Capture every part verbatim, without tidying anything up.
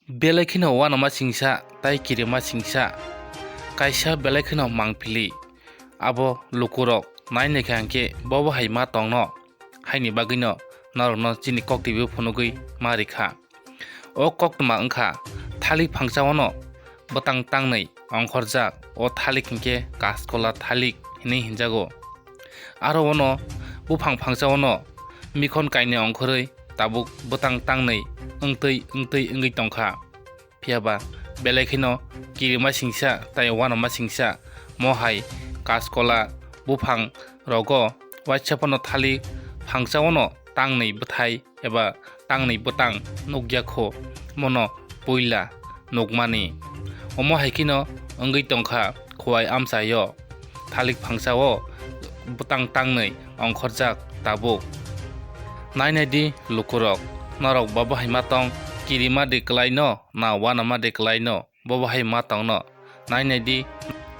Belai kheno uanama singsa tai kirima singsa, kaisa belai kheno mangpili. Abo lukurok nai naikha hwnkhe bobo hai ma tongno haini bagwino norokno chini kok twi phunugwi ma rikha. O koktwma wngkha thalik phangsa-ono bwtang tangnwi ongkhorjak, o thalik hinkhe kaskola thalik hinwi hinjago. Aro ono buphang phangsa-ono mikhon kainwi ongkhorwi tabuk bwtang tangnwi wngtwi wngtwi wngwi tongkha. Phiyaba belai kheno kirima singsa tai uanama singsa, mo hai kaskola buphang rogo waisa phano thalik phangsa-ono tangnwi bwthai eba tangnwi bwtang nukya kho, mono puila nukmani. Omo hai kheno wngwi tongkha Khowai amchaio thalik phangsa-o bwtang tangnwi ongkhorjak tabuk. Nai nai di lukurok, norok bobo hai ma tong, kirima de kwlaino na uanama de kwlaino? Bobo hai ma tongno nai nai di,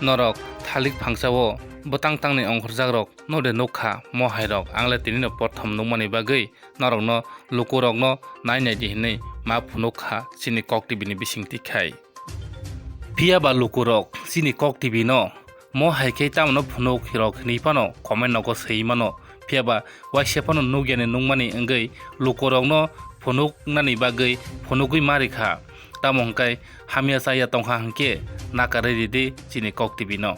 norok thalik phangsa-o bwtang tangnwi ongkhorjakrok no de nukha, mo hairok ang le tinino prothom nukmani bagwi norokno lukurokno nai nai di hinwi ma phunuk kha chini kok twi bini bising twi khai. Phiyaba lukurok chini kok twi bino mo hai khe tamno phunuk rok hinwi phano comment nogo swi mano. Phiyaba waisa phano nukyani nukmani wngwi lukurokno phunuknani bagwi phunugwi ma rikha. Tamo hwnkhe hamya chaya tongkha hwnkhe nakarwi ridi chini kok twi bino.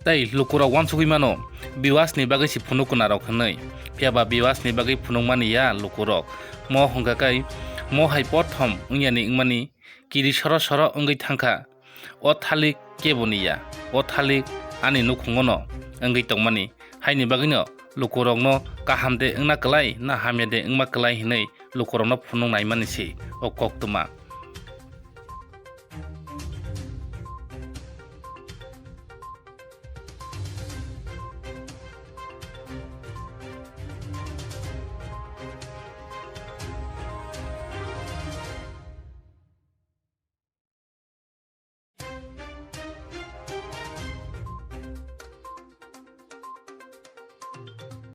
Tei lukurok uansugwi mano, viewers ni bagwi se phunuk kwnarok hwnwi. Phiyaba viewers ni bagwi phunukmani ya lukurok. Mo hwnkha khe mo hai prothom wngyani wngmani kiri soro soro wngwi thangkha. O thalik keboni ya, o thalik ani nukhungono wngwi tongmani. Haini bagwino lukurokno kaham de wngna kwlai na hamya de wngma kwlai hinwi lukurokno phunuk naimani se o koktwma.